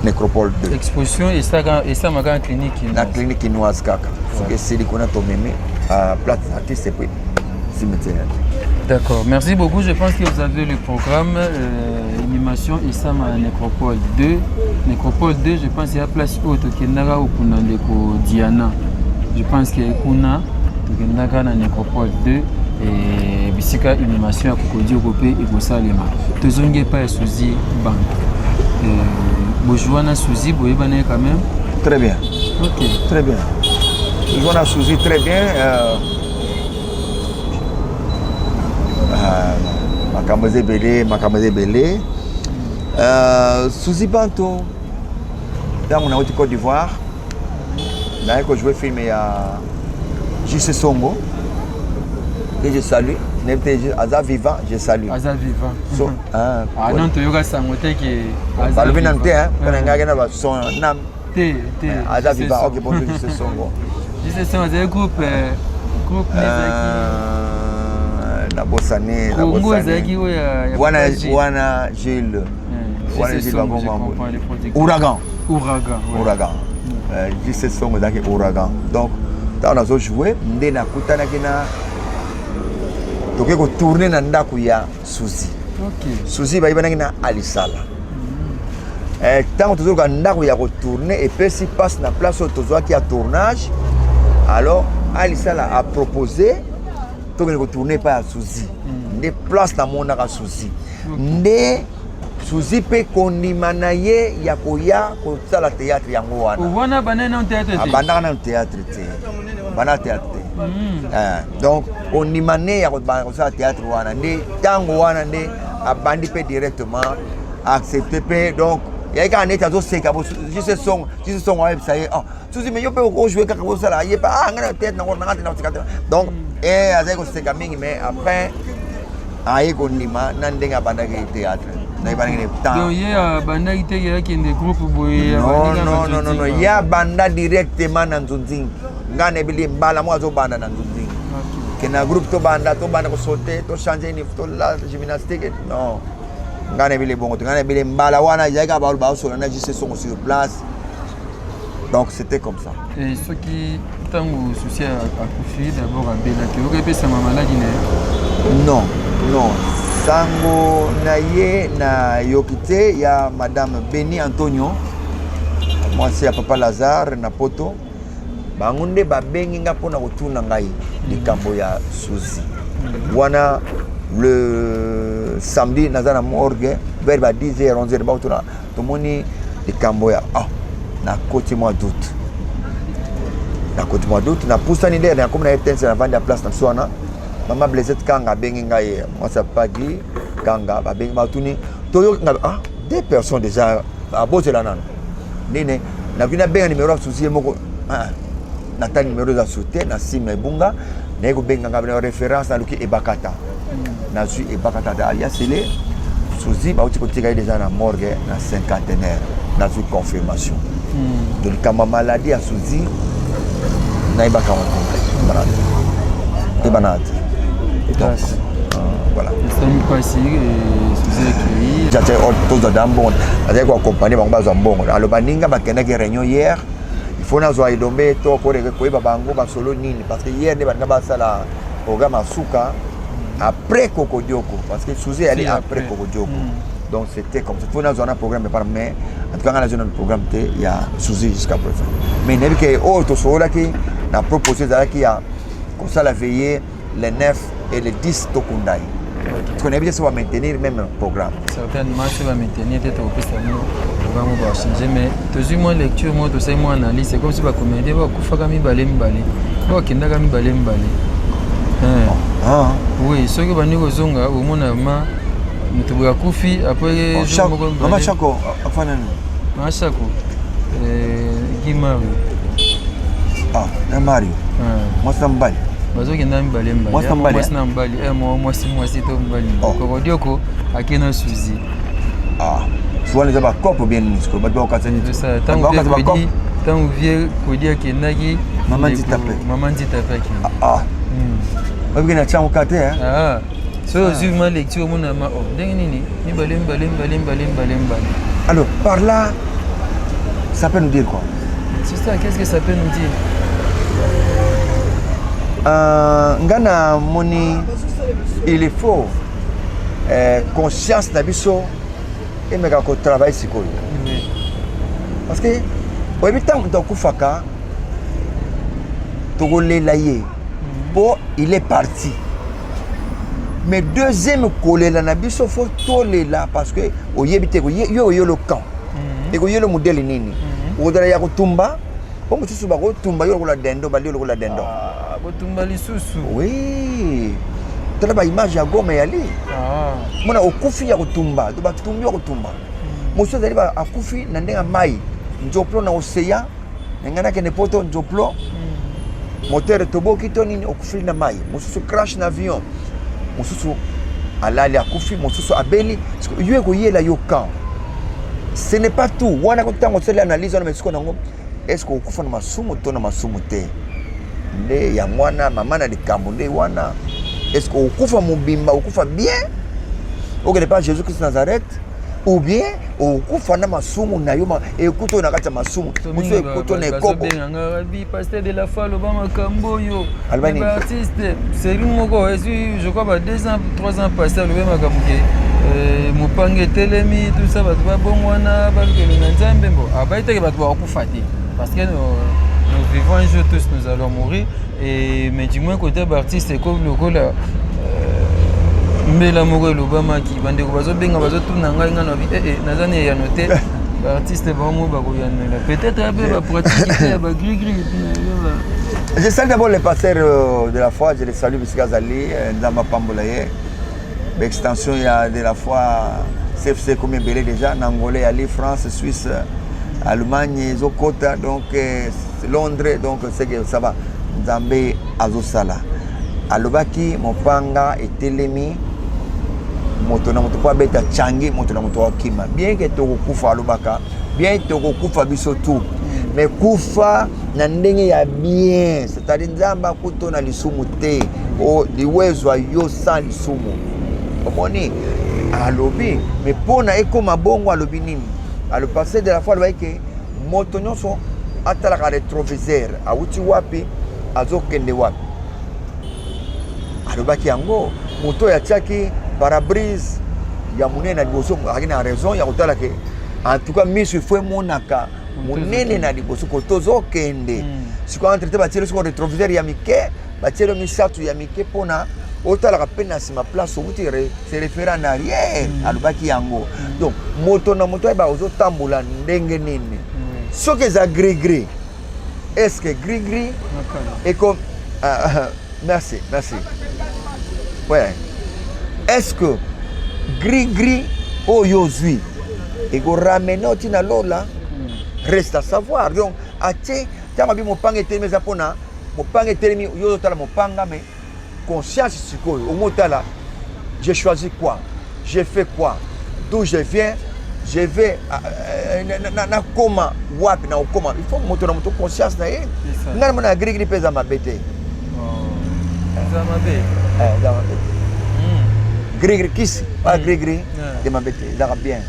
Nécropole 2. Exposition esalamaka na clinique? Na clinique kinoise kaka. Soki esili kuna, tomemi à place artiste et puis cimetière. D'accord, merci beaucoup. Je pense que vous avez le programme animation Esama na Nécropole 2. Nécropole 2, je pense qu'il y a place oyo tokendaka okunda ndeko Diana. Je pense que kuna tokendaka na Nécropole 2 et bisika animation ya Kokodioko mpe ekosalema. Tozongi epai ya Suzy Bank. Bozwa na Suzy, boyebana ye quand même? Très bien. Ok. Très bien, toujours na Suzy, très bien. Makambo eza ebele, makambo eza ebele. Suzy Banto, ntango nauti Côte d'Ivoire, naye kojouer film ya JC Songo que je salue. Nayebi te, aza vivant, je salue. Aza vivant? So, ah, ah non, toyoka sango te ke balobi nanu te, mpo na ngai na bason na te te. Aza vivant, ok. Bonjour JC Songo. JC Songo azali groupe ezalaki Nabosani. Congo ezalaki oyo wana wana Gilles, wana Gilles Bagomambo, Ouragan. Ouragan. Ouragan, JC Songo ezalaki Ouragan. Donc ntango nazojoue nde nakutanaki na tokoki kotourner na ndako ya Suzi. Suzi bayebanaki na Alisala. Ntango tozoluka ndako ya kotourner, epesi mpasi na place oyo tozwaki ya tournage. Alors Alisala apropose tokende kotourner epai ya Suzi. Nde place namonaka Suzi, nde Suzi mpe kondima na ye ya koya kosala théâtre yango wana. Wana bandaki nano théâtre te? Abandaka nano théâtre te, bandaka théâtre te. Donc kondima ne ya kosala théâtre wana, nde ntango wana nde abandi mpe directement accepte mpe. Donc yai kaka neti azoseka juste songo, juste songo ayebisa ye: "Oh Suzi, mais yo mpe ojoue kaka, bosala ye mpe." "Ah, ngai na théâtre nango nanga te, na te." Donc azali koseka mingi, mais après aye kondima na ndenge abandaki théâtre, nayebandaki ne temps. Donc ye abandaki te akende groupe boye? Non, non, non, non, non, ye abanda directement na Nzonzingi. Ngai nayebili mbala moko azobanda na Nzonzingi ke na groupe tobanda kosaute, tochange niveau, tola gymnastique. Non, ngai nayebili bongo te. Ngai nayebili mbala wana ezalaki kaka baosola na juste songo sur place. Donc c'était comme ça. Et soki ntango Susi akufi, d'abord abelaki, oyoki epesama maladi na ye? Non, non, sango na ye nayoki te. Ya madame Beni Antonio, mwasi ya papa Lazare na Poto, bango nde babengi nga mpona kotuna ngai likambo ya Suzi wana. Le samedi naza na morgue vers ba 10 h 11 h, bakotuna tomoni likambo ya ah, nakoti mwa doute, nakoti mwa doute, napusani nde nakomi na RTNC, navandi ya place na biso wana. Mama Blaisette Kanga abengi ngai, mwasi ya Pagi Kanga. Babengi, batuni toyoki nga: "Ah, deux personnes déjà." Abozela nano nini, nakoki nabenga nimero ya Suzi ye moko. Ah, natali nimero eza su te na nsima ebunga. Naye kobenga ngai na référence, naluki Ebakata, nazwi Ebakata ta alias Sele. Suzi bauti kotika ye déjà na morgue na Cinquantenaire. Nazwi confirmation de likambo ya maladie ya Suzi, nayebaka yango te, ebana te. Donc voilà. Esali mpasi, Suzi akei. Tozwa da mbongo, azali koaccompagner bango bazwa mbongo. Aloba ninga bakendaki réunion hier, il faut nazwa elombe to koyeba bango basolo nini, parce que hier nde balinga basala programme ya suka après Kokodioko, parce que Suzi eyali après Kokodioko. Donc c'était comme ça, faut nazwa na programme epana. Mais en tout cas nga nazwa na programme te ya Suzi jusqu'à présent. Mais nayebi ke oyo tosololaki na proposition ezalaki ya kosala veiller le 9 et le 10, tokunda ye, parce que nayebi te so bamaintenir même programme. Certainement so bamaintenir te, tokopesa bino programme oyo bachange. Mais tozwi mwa lecture moko, tosali mwa analyse, c'est comme si bacomédien bakufaka mibale mibale, bakendaka mibale mibale. Oui, soki obandi kozonga, omona ma moto boye akufi après. Mama Chako afana nini? Mama Chako, Guy Mario. Ah, na Mario. Mwasi na mobali. Bazokenda mibale mibale. Mwasi na mobali. Mwasi na mobali, eh mwasi mwasi to mobali. Oh. Kokodioko ake na Suzy. Ah. Souvent les ba cope bien nini sikoyo bato bakokatisa nini? Tango Bakokatisa ba cope. Tango vieux Kodi akendaki. Mama Nzita pe. Mama Nzita pe akendaki. Ah. Oyebi na tiango kate hein? Ah. So ozwi ma lecture omona ma oh ndenge nini mibale mibale mibale mibale mibale mibale. Alors par là ça peut nous dire quoi? C'est ça, qu'est-ce que ça peut nous dire? Nga na moni il faut conscience na biso emeka kotravaille sikoyo parce que oyebi ntango moto akufaka tokolela ye mpo il est parti mais deuxième kolela na biso fo tolela parce que oyebi te yo oyelo camp ekoyelo modele nini okozala ya kotumba mpo mosusu bakotumba yo lokola dendo balie lokola dendo. Ah, kotumba lisusu. Oui, tala baimage ya Goma eyali mona okufi ya kotumba to batumbi ya kotumba. Mosusu azali akufi na ndenge ya mai nzoplo na océan na ngai nakende poto nzoplo moteur etoboki to nini okufeli na mai. Mosusu crash na avion, mosusu alali akufi, mosusu abeli. Yo ekoyela yo quand ce n'est pas tout wana ntango osali analyse wana mesiko nango est ce que okufa na masumu to na masumu te nde yango wana mama na likambo nde wana est ce que okufa mobimba okufa bien okende pa Jésus Christ Nazareth ou bien okufa na masumu na yo ekuta oyo na kati ya masumu mosusu ekuta na ekobo. Rabi pasteur de la foi aloba makambo oyo baartiste série moko ezwi je crois ba 2 ans 3 ans passé alobi makambo ke mopanga etelemi tout ça bato babongwana balukelo na Nzambe mbo abayi teke bato bakokufa te parce que nous vivons un jour, tous nous allons mourir et mais du moins côté baartiste ekomi lokola mbela moko elobamaki bandeko bazobenga bazotuna ngai ngai nabi ee naza na eyano te. Baartiste bango bakoyanela peut-être ape bapratique te ya bagrigri. Je salue d'abord les pasteurs de la foi, je les salue bisika azali, Nzambe apambola ye. Extension ya de la foi CFC comme ebele déjà na Angola yali, France, Suisse, Allemagne ezokota donc Londres, donc c'est que ça va. Nzambe azosala. Alobaki mopanga etelemi moto na moto po abeta changi moto na moto akima bien ke tokokufa alobaka bien tokokufa biso tout mais kufa na ndenge ya bien, c'est-à-dire Nzambe akuto na lisumu te o liwezwa yo sans lisumu omoni alobi mais mpona ekoma bongo alobi nini alo pasteur de la foi alobaki ke moto nyonso atalaka rétroviseur awuti wapi azokende wapi alobaki yango moto oyo atiaki parabrise ya monene na liboso azalaki na raison ya kotala ke en tout cas miso ifo emonaka monene na liboso ko tozokende. Sikoyo entre te batieli sikoyo rétroviseur ya mike, batieli misato ya mike mpona otalaka mpe na nsima place outi se référé en arrière. Alobaki yango donc moto na moto ayeba ozotambola ndenge nini. Soki eza gris gris, est ce que gris gris eko merci merci ouais est ce que gris gris oyo ozwi ekoramene oti na lola, reste à savoir. Donc atie ntango abi mopanga etelemi eza mpona mopanga etelemi yo ozotala mopanga mais conscience sikoyo omotala j'ai choisi quoi, j'ai fait quoi, d'où je viens, je vais nakoma wapi na okoma. Il faut moto na moto conscience na ye. Ngai namona ya gris gris mpe eza mabe te. Eza mabe? Eza mabe te gris gris kisi ba gris gris te mabe te, ezaka bien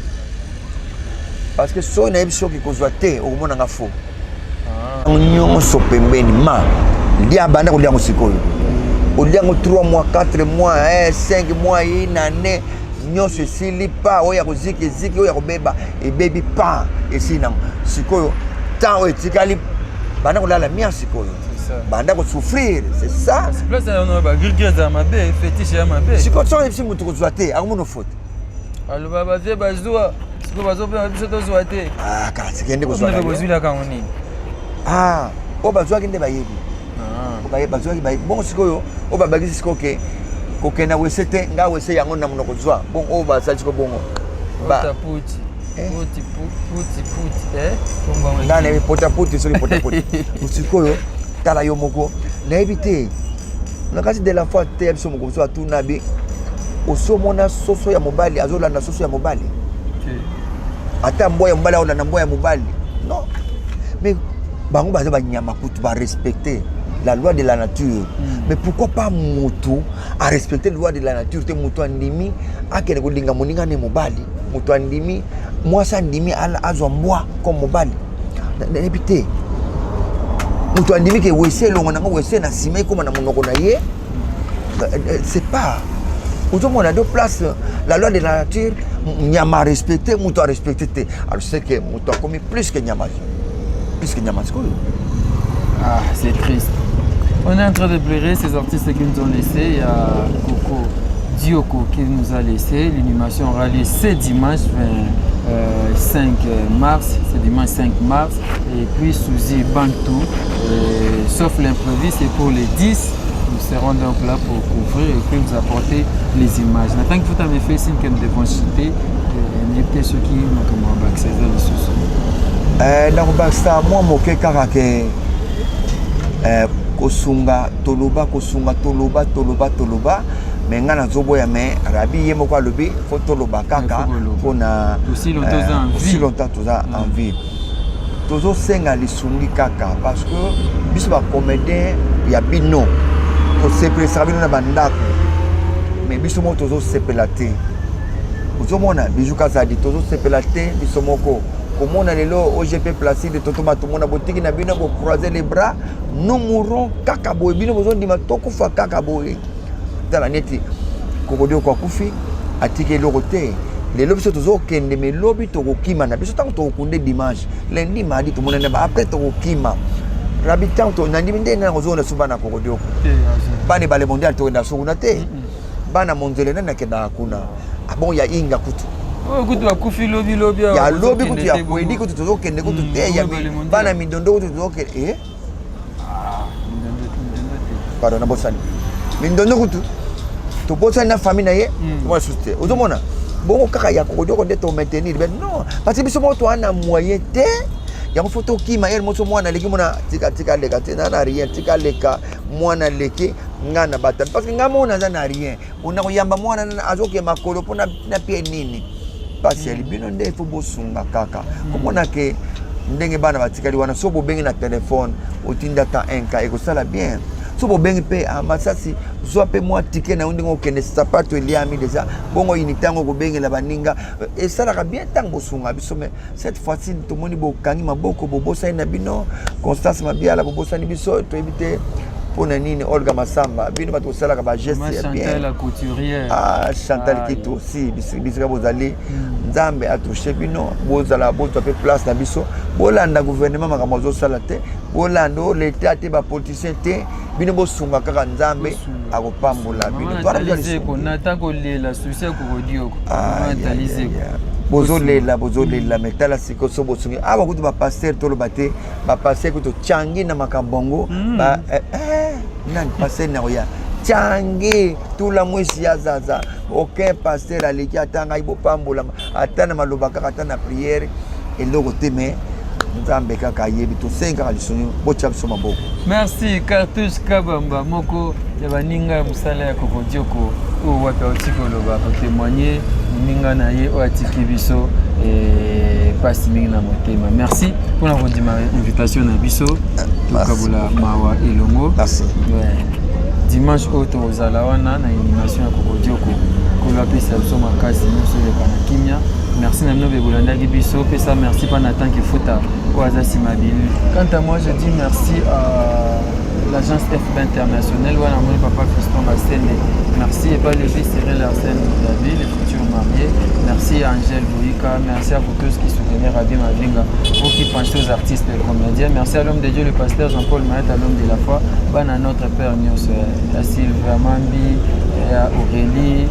parce que soki nayebi soki kozwa te okomonanga faux nyonso pembeni ma lia banda kolia yango sikoyo olia yango 3 mois, 4 mois, 5 mois, une année nyonso esili pa oyo ya kozika eziki oyo ya kobeba ebebi pa esili nango. Sikoyo temps oyo etikali banda kolala mia sikoyo banda kosouffrir, c'est ça. Sikoyo soki oyebisi moto kozwa te akomona faute. Aloba bavie bazwa sikoyo bazopema biso tozwa te. Kasi kende kozwa. Bozwilaka yango nini? Oyo bazwaki nde bayebi bazwaki bayebi bongo. Sikoyo oyo babakisi sikoyo ke kokenda wese te nga wese yango na monoko zwa bongo oyo basali sikoyo bongo. Nga nayebi potaputi soki potaputi sikoyo. Tala yo moko, nayebi te. Na kati de la foi te ya biso moko mosusu atuna bi osi omona soso ya mobali azolanda soso ya mobali ata mbwa ya mobali akolanda mbwa ya mobali non mais bango baza banyama kutu barespecte la loi de la nature mm. mais pourquoi pas motu arespecte loi de la nature te motu andimi akende kolinga moninga ne mobali moto andimi mwasi andimi azwa mbwa comme mobali nayebi te moto andimi ke wese elongo nango wese na nsima ekóma na monoko na ye euh, euh, c'est pas ozomona de place la loi de la nature nyama arespecte moto arespecte te alors c'est que moto akomi plus que nyama plus que nyama sikoyo. Ah, c'est triste. On est en train de pleurer ces artistes qui nous ont laissé. Il y a Coco Dioko qui nous a laissé. L'inhumation aura lieu ce dimanche 25 euh, mars. Ce dimanche 5 mars. Et puis Suzy Bantou, euh, sauf l'imprévu, c'est pour les 10. Nous serons donc là pour couvrir et puis vous apporter les images. Nathan qu'il faut me faire signe que nous devons citer. nayebi te soki makambo ya bakisa eza lisusu eh, nakobakisa mwa moke kaka ke eh, kosunga toloba kosunga toloba toloba toloba me ngai nazoboya me rabi ye moko alobi fo toloba kaka mpona aussi longtemps toza en vie tozosenga lisungi kaka parce que biso bacomédien ya bino tosepelisaka bino na bandako me biso moko tozosepela te ozomona bijou kazadi tozosepela te biso moko komona lelo ogp placide totoma tomona botiki na bino bocroise les bras nous mourons kaka boye bino bozondima tokufa kaka boye tala neti kokodioko akufi atiki eloko te lelo biso tozokende me lobi tokokima na biso ntango tokokunde dimanche lundi mardi tomonani ba après tokokima rabi ntango nandimi nde ngai nakozonga so bana kokodioko bana ebale mondial tokenda so kuna te bana monzele nani nakendaka kuna abon ah ya inga kutu oyo kutu akufi lobi lobi ya lobi kutu ya kwedi kutu tozokende kutu mm, te ya bana mindondo kutu tozokende eh? Ah, pardon nabosani mindondo kutu tobosani na famille na ye mm. tomona susu te ozomona bongo kaka ya kokodioko nde tomaintenir mais non parce que biso moko toa na moyen te yango fo tokima ye moso mwana aleki mona tika tika leka te na na rien tika leka mwana leki nga na batami parce que nga moko naza na rien ona koyamba mwana azokende makolo mpo na pie nini mpasi ya libino nde ifo bosunga kaka hmm. komona ke ndenge bana batikali wana so bobengi na telefone otindi ata 1 ka ekosala bien so bobengi mpe ah, masasi zwa mpe mwa tike na yo ndenge okende sapato eliami deja bongo unité yango okobengela baninga esalaka bien ntango bosunga biso mais cette fois-ci tomoni bokangi maboko bobosani na bino constance mabiala bobosani biso toyebi te mpo na nini olga masamba bino bato kosalaka bageste ya bien ah, chantal ah, kitu aussi bisika bozali hmm. nzambe atouche bino bozala bozwa mpe place na biso bolanda gouvernement makambo azosala te bolanda o leta te bapoliticien te bino bosunga kaka nzambe akopambola bino bozolela bozolela me tala sikoyo so bosungi awa ah, kutu bapaster toloba te bapaster kutu tyangi na makambo yango hmm. eh, eh, nani paster nakoya tyangi tula mwisi ya zaza aucun paster aleki ata ngai bopambolama ata na maloba kaka ata na priere eloko te me nzambe kaka ayebi tosengi kaka lisoni botya biso maboko merci cartouche kabamba moko ya baninga ya mosala ya kokodioko oyo wapi auti koloba kotemoigne moninga na ye oyo atiki biso mpasi mingi na motema merci mpona kondima invitation na biso tokabola mawa elongo merci. Ouais. dimanche oyo tokozala wana na animation ya kokodioko kolo apesa biso makasi nyonso eleka na kimia merci na bino mpe bolandaki biso pesa merci mpa nathan kifuta oyo aza nsima bino quant à moi je dis merci à l'agence fb internationale wana amoni papa fiston basende merci epa levi cyril arsène dabi le futur marié merci à angèle boyika merci à vous tous qui soutenez Rabbi Mavinga vous qui pensez aux artistes et comédiens merci à l'homme de Dieu le pasteur Jean-Paul Maët à l'homme de la foi bana notre père nyonso ya Sylvia Mambi ya Aurélie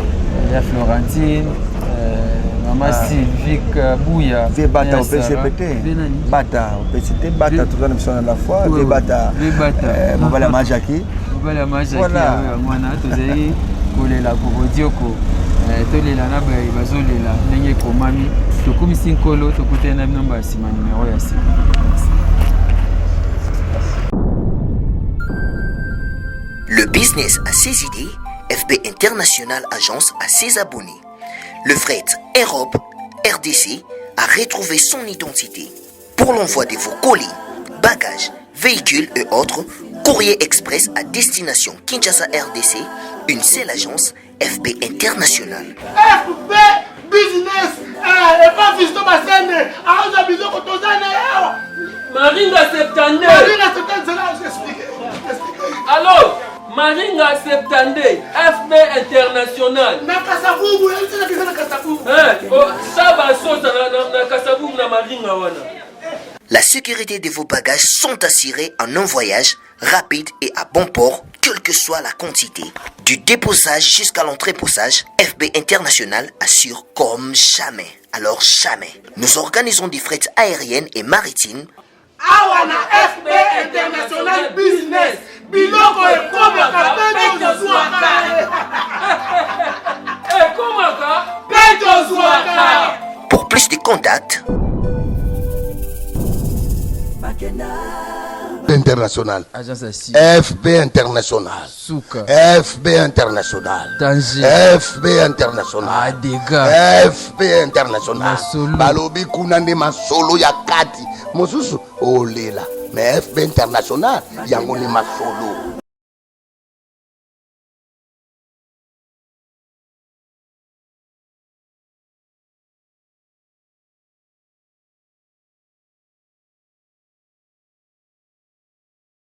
ya Florentine euh, mama ah. Sylvie Kabuya vie bata opesi pe te bata opesi te bata toza na biso na la foi vie bata euh, mobali ya majaki mobali ya majaki mwana tozali kolela kokodioko eh, tolela na baye bazolela ndenge ekomami tokumisi nkolo tokutani na bino mbala nsima nimero ya sika. Business a ses idées, FB International Agence a ses abonnés. Le fret Europe RDC a retrouvé son identité. Pour l'envoi de vos colis, bagages, véhicules et autres, Courrier Express à destination Kinshasa RDC, une seule agence FB International. FB Business eh, epa Fiston Masende aoza biloko toza na ye awa. Maringa 72. Maringa 72 zela explique. Allo Maringa 72 FB International. Na Kasavubu, yebisa na Kasavubu. Eh, oh, Saba Sosa na, na, na Kasavubu na Maringa wana. La sécurité de vos bagages sont assurées en un voyage rapide et à bon port, quelle que soit la quantité. Du déposage jusqu'à l'entreposage, FB International assure comme jamais. Alors jamais. Nous organisons des frais aériennes et maritimes. Awa na FB International Business, biloko ekomaka mpe tozwaka. Ekomaka mpe tozwaka. Pour plus de contacts, International. FB International. Suka. FB International. Danger. FB International. Ah, dégâts. FB International. Balobi kuna nde masolo ya kati. Mosusu olela. Mais FB International yango nde masolo.